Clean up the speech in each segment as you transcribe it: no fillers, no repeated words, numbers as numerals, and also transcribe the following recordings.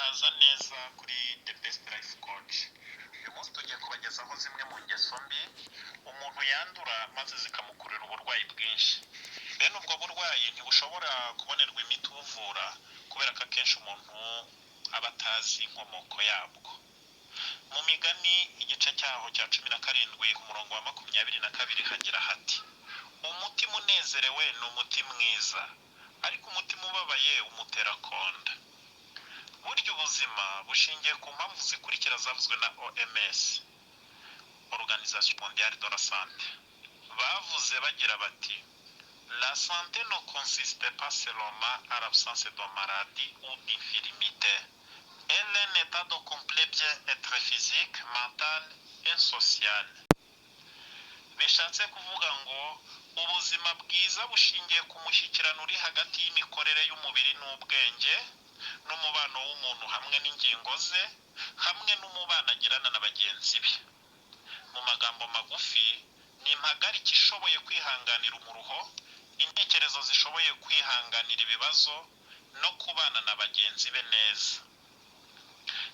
Murakaza neza kuri The Best Life Coach. Uyu munsi tugiye kubagezaho zimwe mu ngeso mbi umuntu yandura maze zikamukurura uburwayi bwinshi. Bene ubwo burwayi ntibushobora kubonerwa imiti ubuvura kubera ko akenshi umuntu aba atazi inkomoko yabwo. Mu Migani igice cyaho cya 17 ku murongo wa 22 hagira hati: "Umutima unezerewe ni umuti mwiza, ariko umutima ubabaye umutera konda." Burya ubuzima bushingiye ku mpamvu zikurikira zavuzwe na OMS, Organisation Mondiale de la Santé. Bavuze bagira bati: "La santé ne consiste pas seulement à l'absence de maladie ou d'infirmité. Elle est un état de complet bien-être physique, mental et social." Bishatse kuvuga ngo ubuzima bwiza bushingiye ku mushyikirano uri hagati y'imikorere y'umubiri n'ubwenge, n'umubano w'umuntu hamwe n'ingingo ze, hamwe n'umubano agirana na bagenzi be. Mu magambo magufi, ni impagarike ishoboye kwihanganira umuruho, intekerezo zishoboye kwihanganira ibibazo no kubana na bagenzi be neza.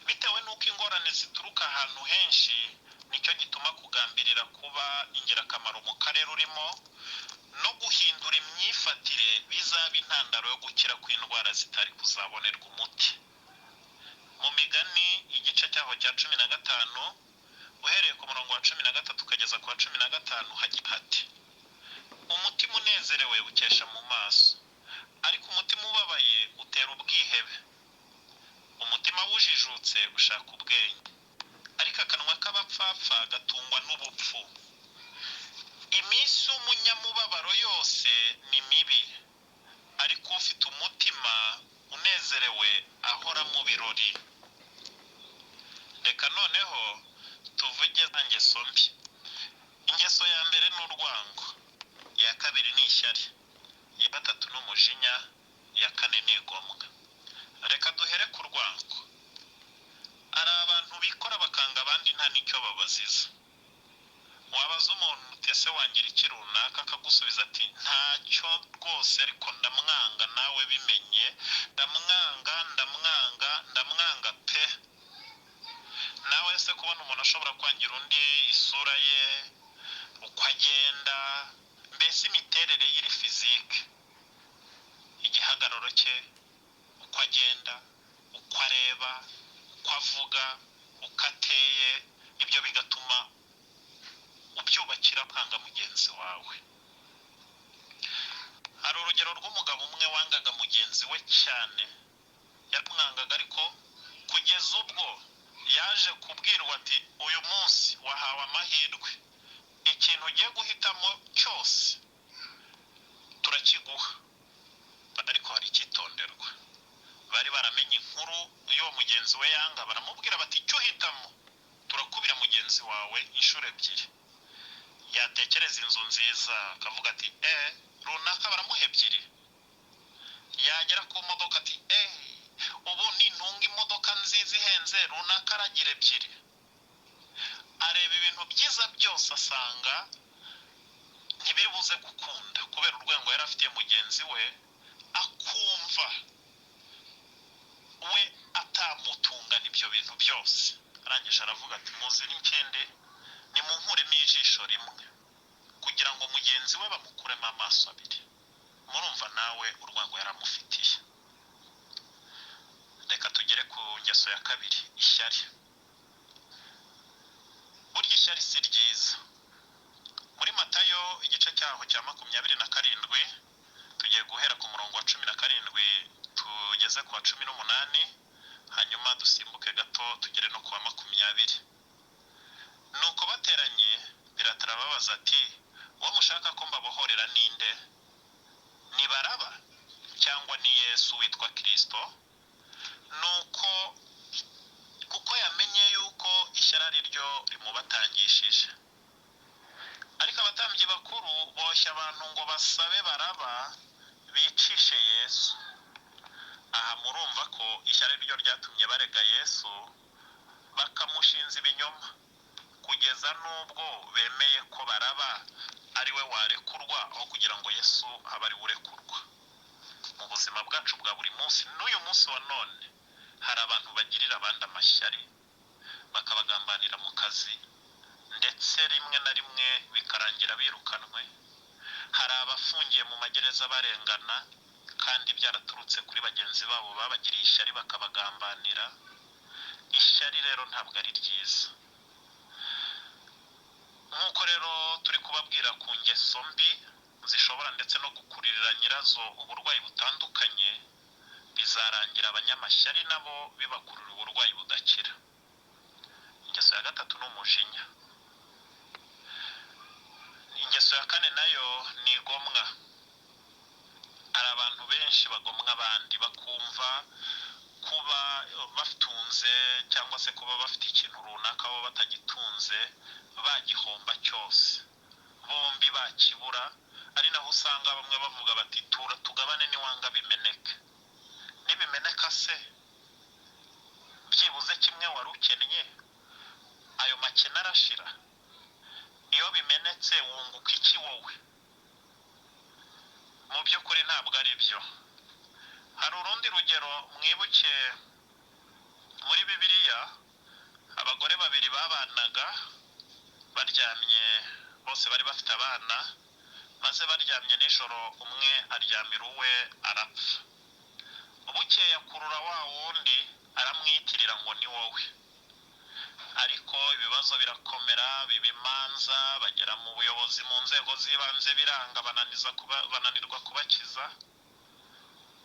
Bitewe n'uko ingorane zituruka ahantu henshi, nicyo gituma kugambirira kuba ingirakamaro mu karere urimo no guhindura imyifatire bizaba intandaro yo gukira kw'indwara zitari kuzabonerwa umuti. Mu Migani igice cyaho cya 15, uhereye ku murongo wa 13 ukageza ku wa 15, hagira hati: "Umutima unezerewe ukesha mu maso, ariko umutima ubabaye utera ubwihebe. Umutima wujijutse ushaka ubwenge, ariko akanwa k'abapfapfa gatungwa n'ubupfu. Iminsi y'umunyamubabaro yose ni mibi, ariko ufite umutima unezerewe ahora mu birori." Reka noneho tuvuge za ngeso mbi. Ingeso ya mbere ni urwango, iya kabiri ni ishyari, iya gatatu ni umujinya, iya kane ni igomwa. Reka duhere ku rwango. Hari abantu bikora bakanga abandi nta n'icyo babaziza. Wabaza umuntu uti: "Ese wangira iki runaka?" Akagusubiza ati: "Ntacyo rwose, ariko ndamwanga, nawe bimenye, ndamwanga, ndamwanga, ndamwanga pe." Nawe se kubona umuntu ashobora kwangira undi isura ye, uko agenda, mbese imiterere ye iri physique, igihagararo cye, uko agenda, uko areba, uko avuga, uko ateye, ibyo bigatuma ubyubakira kwanga mugenzi wawe. Hari urugero rw'umugabo umwe wangaga mugenzi we cyane. Yaramwangaga, ariko kugeza ubwo yaje kubwirwa ati: "Uyu munsi wahawe amahirwe, ikintu ugiye guhitamo cyose turakiguha, ariko hari icyitonderwa." Bari baramenye inkuru y'uwo mugenzi we yanga, baramubwira bati: "Icyo uhitamo turakubira mugenzi wawe inshuro ebyiri." Yatekereza inzu nziza akavuga ati: "Eh, runaka baramuha ebyiri." Yagera ku modoka ati: "Eh, ubu nintunga imodoka nziza ihenze, runaka aragira ebyiri." Areba ibintu byiza byose, asanga ntibiri buze gukunda kubera urwango yari afitiye mugenzi we, akumva we atamutungana ibyo bintu byose. Arangije aravuga ati: "Muzi n'ikindi? Nimunkuremo ijisho rimwe kugira ngo mugenzi we bamukuremo amaso abiri." Murumva nawe urwango yaramufitiye. Reka tugere ku ngeso ya kabiri, ishyari. Burya ishyari si ryiza. Muri Matayo igice cyaho cya 27, tugiye guhera ku murongo wa 17 tugeze ku wa 18, hanyuma dusimbuke gato tugere no ku wa 20. Nuko bateranye, Pilato arababaza ati: "Uwo mushaka ko mbabohorera ninde? Ni Baraba cyangwa ni Yesu witwa Kirisito?" Nuko kuko yamenye yuko ishyari ari ryo rimubatangishije. Ariko abatambyi bakuru boshya abantu ngo basabe Baraba, bicishe Yesu. Aha murumva ko ishyari ryo ryatumye barega Yesu, bakamushinza ibinyoma, kugeza n'ubwo bemeye ko Baraba ari we warekurwa aho kugira ngo Yesu abe ari we urekurwa. Mu buzima bwacu bwa buri munsi n'uyu munsi wa none. Hari abantu bagirira abandi amashyari, bakabagambanira mu kazi, ndetse rimwe na rimwe bikarangira birukanwe. Hari abafungiye mu magereza barengana kandi byaraturutse kuri bagenzi babo babagiriye ishyari bakabagambanira. Ishyari rero ntabwo ari ryiza. Nk'uko rero turi kubabwira ku ngeso mbi zishobora ndetse no gukuririra nyirazo uburwayi butandukanye, bizarangira abanyamashyari nabo bibakurura uburwayi budakira. Ingeso ya gatatu ni umujinya. Ingeso ya kane nayo ni igomwa. Hari abantu benshi bagomwa abandi, bakumva kuba batunze cyangwa se kuba bafite ikintu runaka bo batagitunze bagihomba cyose, bombi bakibura. Ari naho usanga bamwe bavuga bati tura tugabane niwanga bimeneke. Nibimeneka se byibuze kimwe wari ukennye, ayo makene arashira? Iyo bimenetse wunguka iki wowe? Mu by'ukuri ntabwo ari byo. Hari urundi rugero mwibuke muri Bibiliya, abagore babiri babanaga baryamye, bose bari bafite abana, maze baryamye nijoro umwe aryamira uwe arapfa. Bukeye akurura wa wundi aramwitirira ngo ni wowe. Ariko ibibazo birakomera, biba imanza, bagera mu buyobozi mu nzego z'ibanze biranga, bananirwa kubakiza,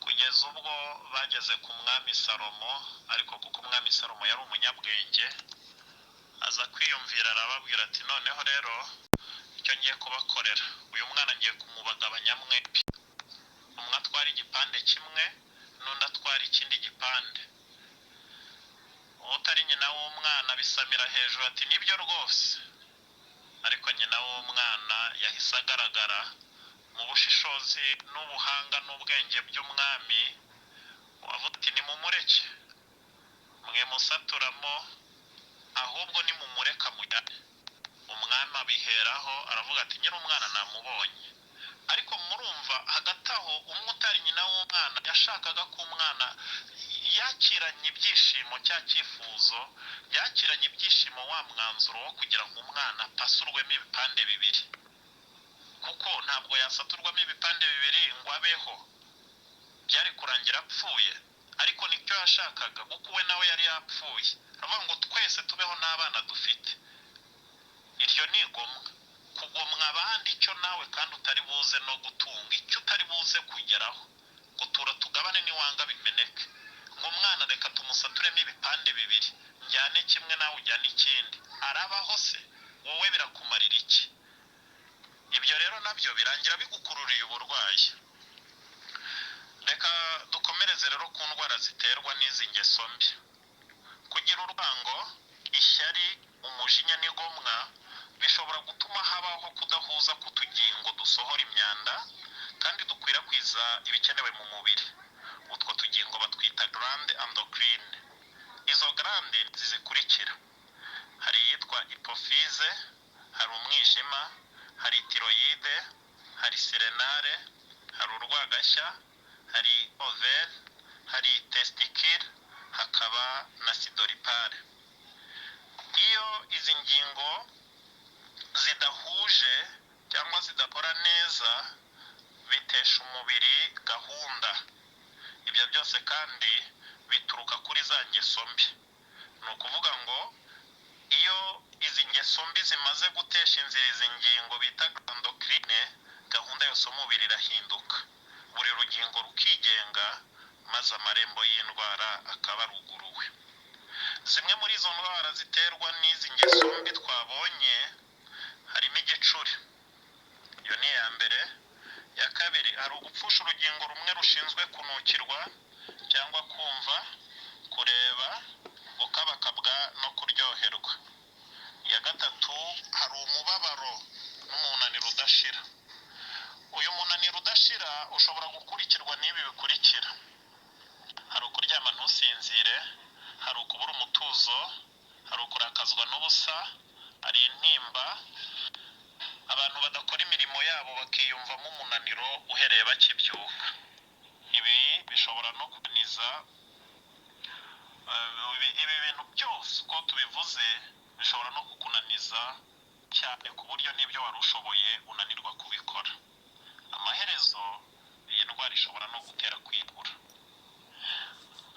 kugeza ubwo bageze ku mwami Salomo. Ariko kuko umwami Salomo yari umunyabwenge, aza kwiyumvira arababwira ati noneho rero icyo ngiye kubakorera, uyu mwana ngiye kumubagabanya mwembi, umwe atwara igipande kimwe n'undi atwara ikindi gipande. Utari nyina w'umwana bisamira hejuru ati nibyo rwose. Ariko nyina w'umwana yahise agaragara mu bushishozi n'ubuhanga n'ubwenge by'umwami, wavuga ati nimumureke, mwe musaturamo, ahubwo nimumureka mujyane. Umwami abiheraho aravuga ati nyiri umwana namubonye. Ariko murumva hagati aho umwe utari nyina w'umwana yashakaga ko umwana yakiranye ibyishimo cya cyifuzo, yakiranye ibyishimo wa mwanzuro wo kugira ngo umwana apasurwemo ibipande bibiri, kuko ntabwo yasaturwamo ibipande bibiri ngo abeho, byari kurangira apfuye. Ariko nicyo yashakaga, kuko we nawe yari yapfuye. Aravuga ngo twese tubeho n'abana dufite. Iryo ni igomwa, kugomwa abandi icyo nawe kandi utari buze no gutunga, icyo utari buze kugeraho, ngo tura tugabane niwanga bimeneke. Ngo umwana reka tumusaturemo ibipande bibiri, njyane kimwe nawe ujyane ikindi. Arabaho se wowe birakumarira iki? Ibyo rero nabyo birangira bigukururiye uburwayi. Reka dukomereze rero ku ndwara ziterwa n'izi ngeso mbi. Kugira urwango, ishyari, umujinya n'igomwa bishobora gutuma habaho kudahuza k'utugingo dusohora imyanda kandi dukwirakwiza ibikenewe mu mubiri. Utwo tugingo batwita glande endocrine. Izo glande zizikurikira: hari iyitwa hypophyse, hari umwijima, hari thyroïde, hari surrénale, hari urwagashya, hari ovaire, hari testicule, hakaba na sudoripare. Iyo izi ngingo zidahuje cyangwa zidakora neza, bitesha umubiri gahunda. Ibyo byose kandi bituruka kuri za ngeso mbi. Ni ukuvuga ngo iyo izi ngeso mbi zimaze gutesha inzira izi ngingo bita endocrine, gahunda yose y'umubiri irahinduka, buri rugingo rukigenga, maze amarembo y'indwara akaba aruguruwe. Zimwe muri izo ndwara ziterwa n'izi ngeso mbi twabonye harimo igicuri, iyo ni iya mbere. Iya kabiri, hari ugupfusha urugingo rumwe rushinzwe kunukirwa cyangwa kumva, kureba, gukabakabwa no kuryoherwa. Iya gatatu, hari umubabaro n'umunaniro udashira. Uyu munaniro udashira ushobora gukurikirwa n'ibi bikurikira: hari ukuryama ntusinzire, hari ukubura umutuzo, hari ukurakazwa n'ubusa, hari intimba, abantu badakora imirimo yabo bakiyumvamo umunaniro uhereye bakibyuka. Ibi bishobora no kunaniza Gutekereza cyane ku buryo n'ibyo wari ushoboye unanirwa kubikora. Amaherezo iyi ndwara ishobora no gutera kwibura.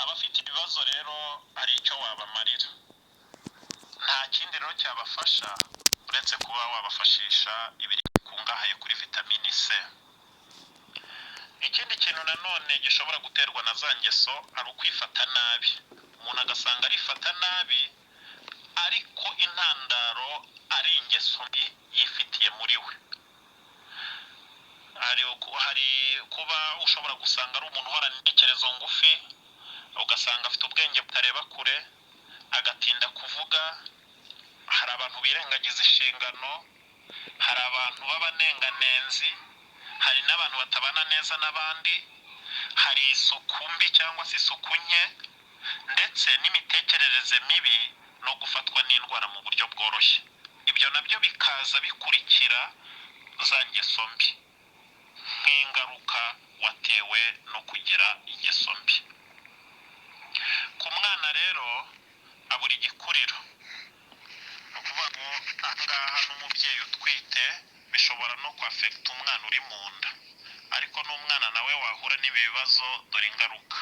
Abafite ibibazo rero hari icyo wabamarira. Nta kindi rero cyabafasha uretse kuba wabafashisha ibiri bikungahaye kuri vitamini C. Ikindi kintu nanone gishobora guterwa na za ngeso ari ukwifata nabi. Umuntu agasanga arifata nabi, ariko intandaro ari ingeso mbi yifitiye muri we. Hari kuba ushobora gusanga ari umuntu uhorana intekerezo ngufi, ugasanga afite ubwenge butareba kure, agatinda kuvuga. Hari abantu birengagiza inshingano, hari abantu b'abanenganenzi, hari n'abantu batabana neza n'abandi, hari isuku mbi cyangwa se isuku nke, ndetse n'imitekerereze mibi no gufatwa n'indwara mu buryo bworoshye. Ibyo nabyo bikaza bikurikira za ngeso mbi nk'ingaruka watewe no kugira ingeso mbi. Ku mwana rero abura igikuriro. Ni ukuvuga ngo ahangaha n'umubyeyi utwite bishobora no kwafekita umwana uri mu nda, ariko n'umwana nawe wahura n'ibi bibazo, dore ingaruka: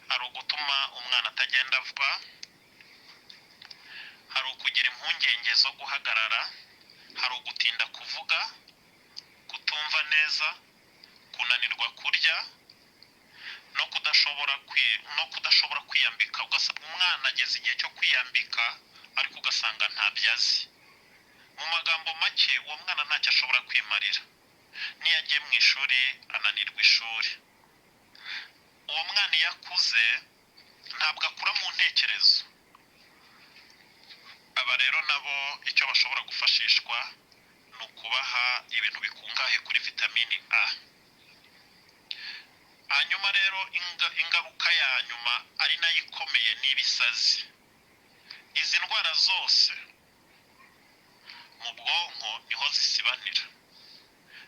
hari ugutuma umwana atagenda vuba, hari ukugira impungenge zo guhagarara, hari ugutinda kuvuga, kutumva neza, kunanirwa kurya no kudashobora kwiyambika. Ugasanga umwana ageze igihe cyo kwiyambika, ariko ugasanga ntabyo azi. Mu magambo make, uwo mwana ntacyo ashobora kwimarira. N'iyo agiye mu ishuri ananirwa ishuri. Uwo mwana iyo akuze ntabwo akura mu ntekerezo. Aba rero nabo icyo bashobora gufashishwa ni ukubaha ibintu bikungahaye kuri vitamini A. Hanyuma rero ingaruka ya nyuma ari nayo ikomeye ni ibisazi. Izi ndwara zose mu bwonko niho zisibanira.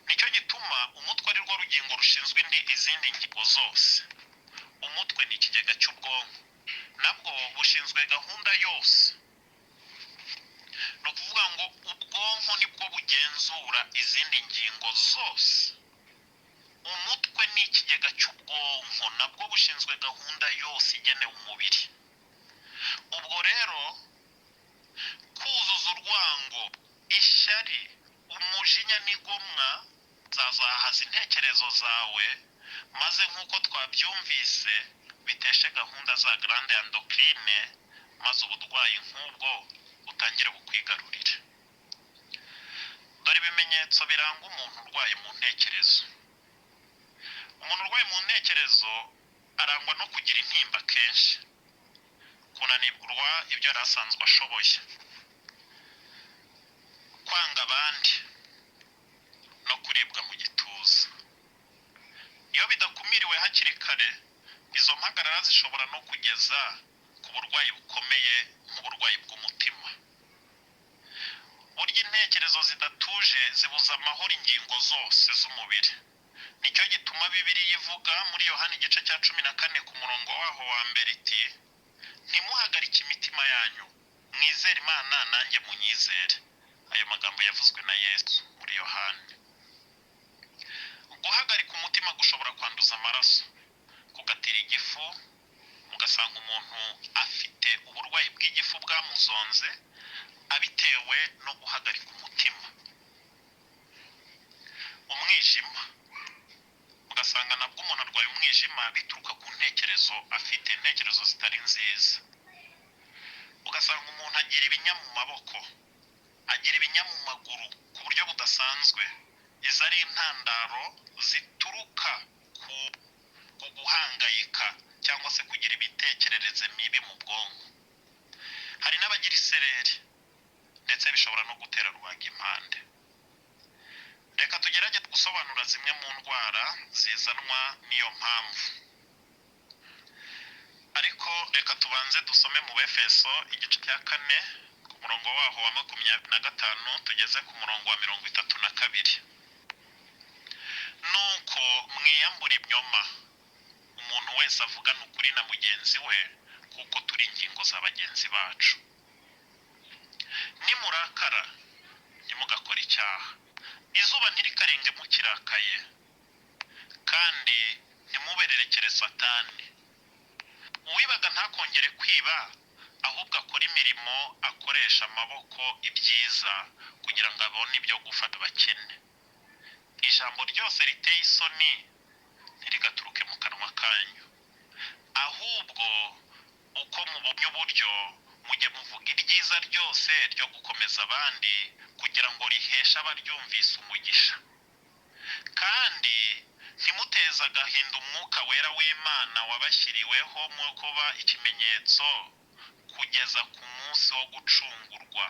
Nicyo gituma umutwe ari rwo rugingo rushinzwe izindi ngingo zose. Umutwe ni ikigega cy'ubwonko, nabwo bushinzwe gahunda yose. Ni ukuvuga ngo ubwonko nibwo bugenzura izindi ngingo zose. Umutwe ni ikigega cy'ubwonko, nabwo bushinzwe gahunda yose igenewe umubiri. Ubwo rero kuzuza urwango, ishyari, umujinya n'igomwa zazahaza intekerezo zawe, maze nk'uko twabyumvise biteshe gahunda za glande endocrine, maze uburwayi nk'ubwo butangire bukwigarurire. Dore ibimenyetso biranga umuntu urwaye mu ntekerezo. Umuntu urwaye mu ntekerezo arangwa no kugira intimba kenshi, kunanirwa ibyo yari asanzwe ashoboye, kwanga abandi no kuribwa mu gituza. Iyo bidakumiriwe hakiri kare, izo mpagarara zishobora no kugeza ku burwayi bukomeye nk'uburwayi bw'umutima. Burya intekerezo zidatuje zibuza amahoro ingingo zose z'umubiri. Nicyo gituma Bibiliya ivuga muri Yohani igice cya 14 ku murongo waho wa mbere iti: "Ntimuhagarike imitima yanyu, mwizere Imana, nanjye munyizere." Ayo magambo yavuzwe na Yesu muri Yohani. Guhagarika umutima gushobora kwanduza amaraso, kugatera igifu, ugasanga umuntu afite uburwayi bw'igifu bwamuzonze abitewe no guhagarika umutima. Umwijima, ugasanga nabwo umuntu arwaye umwijima bituruka ku ntekerezo afite, intekerezo zitari nziza. Ugasanga umuntu agira ibinya mu maboko, agira ibinya mu maguru ku buryo budasanzwe. Izi ari intandaro zituruka ku guhangayika cyangwa se kugira imitekerereze mibi mu bwonko. Hari n'abagira isereri, ndetse bishobora no gutera rubagimpande. Reka tugerageze gusobanura zimwe mu ndwara zizanwa n'iyo mpamvu, ariko reka tubanze dusome mu Befeso igice cya 4 ku murongo waho wa 25 tugeze ku murongo wa 32. Nuko mwiyambura ibinyoma, umuntu wese avugana ukuri na mugenzi we, kuko turi ingingo za bagenzi bacu. Nimumara Nimurakara, ntimugakore icyaha, izuba ntirikarenga mukirakaye, kandi ntimubererekere Satani. Uwibaga ntakongere kwiba, ahubwo akore imirimo akoresha amaboko ibyiza, kugira ngo abone ibyo gufata abakene. Ijambo ryose riteye isoni ntirigaturuke mu kanwa kanyu, ahubwo uko mubonye uburyo, mujye muvuga iryiza ryose ryo gukomeza abandi, kugira ngo riheshe abaryumvise umugisha. Kandi ntimuteze agahinda Umwuka Wera w'Imana wabashyiriweho mu kuba ikimenyetso kugeza ku munsi wo gucungurwa.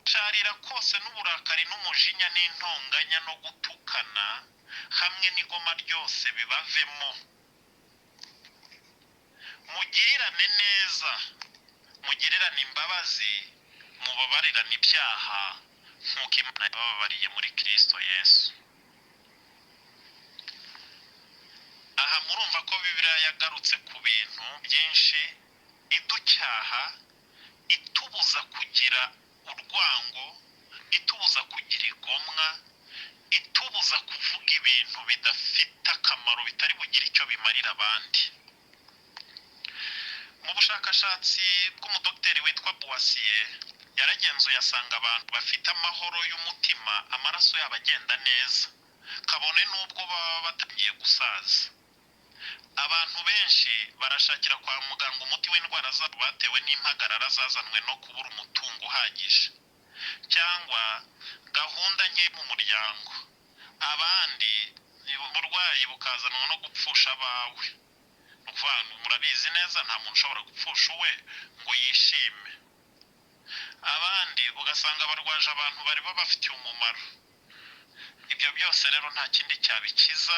Gusharira kose n'uburakari n'umujinya n'intonganya no gutukana hamwe n'igoma ryose bibavemo. Mugirirane neza, mugirirane imbabazi, mubabarirane ibyaha, nk'uko Imana yabababariye muri Kristo Yesu. Aha murumva ko Bibiliya yagarutse ku bintu byinshi, iducyaha, itubuza kugira urwango, itubuza kugira igomwa, itubuza kuvuga ibintu bidafite akamaro, bitari bugire icyo bimarira abandi. Mu bushakashatsi bw'umudogiteri witwa Boissier, yaragenzuye asanga abantu bafite amahoro y'umutima, amaraso yabo agenda neza, kabone n'ubwo baba batangiye gusaza. Abantu benshi barashakira kwa muganga umuti w'indwara zabo batewe n'impagarara zazanwe no kubura umutungo uhagije cyangwa gahunda nke mu muryango. Abandi uburwayi bukazanwa no gupfusha abawe. Ni ukuvuga ngo murabizi neza, nta muntu ushobora gupfusha uwe ngo yishime. Abandi ugasanga barwaje abantu bari babafitiye umumaro. Ibyo byose rero nta kindi cyabikiza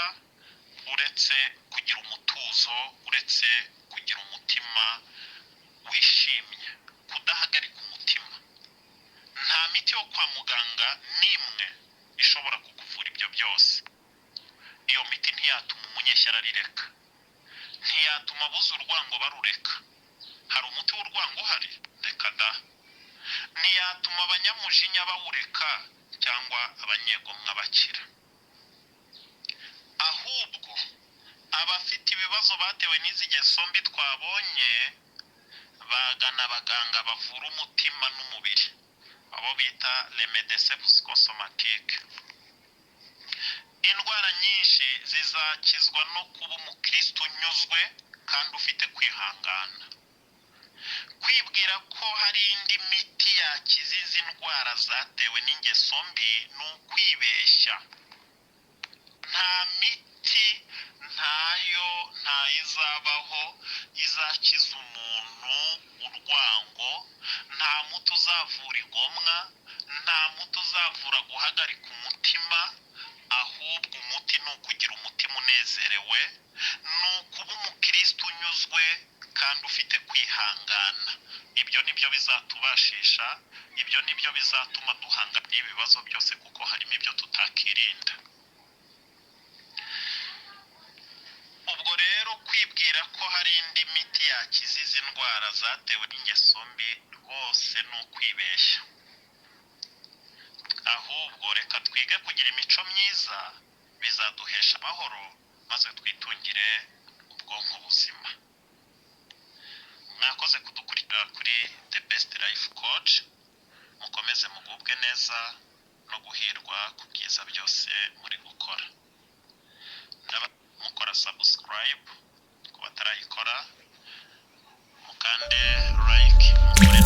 uretse kugira umutuzo, uretse kugira umutima wishimye, kudahagarika umutima. Nta miti yo kwa muganga n'imwe ishobora kukuvura ibyo byose. Iyo miti ntiyatuma umunyeshyari arireka, ntiyatuma abuze urwango barureka. Hari umuti w'urwango uhari? Reka da. Ntiyatuma abanyamujinya bawureka cyangwa abanyegomwa bakira. Ahubwo abafite ibibazo batewe n'izi ngeso mbi twabonye bagana abaganga bavura umutima n'umubiri, abo bita les médecins psychosomatiques. Indwara nyinshi zizakizwa no kuba umukristo unyuzwe kandi ufite kwihangana. Kwibwira ko hari indi miti yakiza izi ndwara zatewe n'ingeso mbi ni ukwibeshya. Nta miti, ntayo, ntayizabaho izakiza umuntu urwango. Nta muti uzavura igomwa, nta muti uzavura guhagarika umutima. Ahubwo umuti ni ukugira umutima unezerewe, ni ukuba umukristo unyuzwe kandi ufite kwihangana. Ibyo ni byo bizatubashisha, ibyo ni byo bizatuma duhangana n'ibibazo byose, kuko harimo ibyo tutakirinda. Ubwo rero kwibwira ko hari indi miti yakiza izi ndwara zatewe n'ingeso mbi rwose ni ukwibeshya. Ahubwo reka twige kugira imico myiza, bizaduhesha amahoro, maze twitungire ubwonko buzima. Mwakoze kudukurikira kuri The Best Life Coach. Mukomeze mugubwe neza no guhirwa ku byiza byose muri gukora. Mukora subscribe ku batarayikora, mukande like, mukore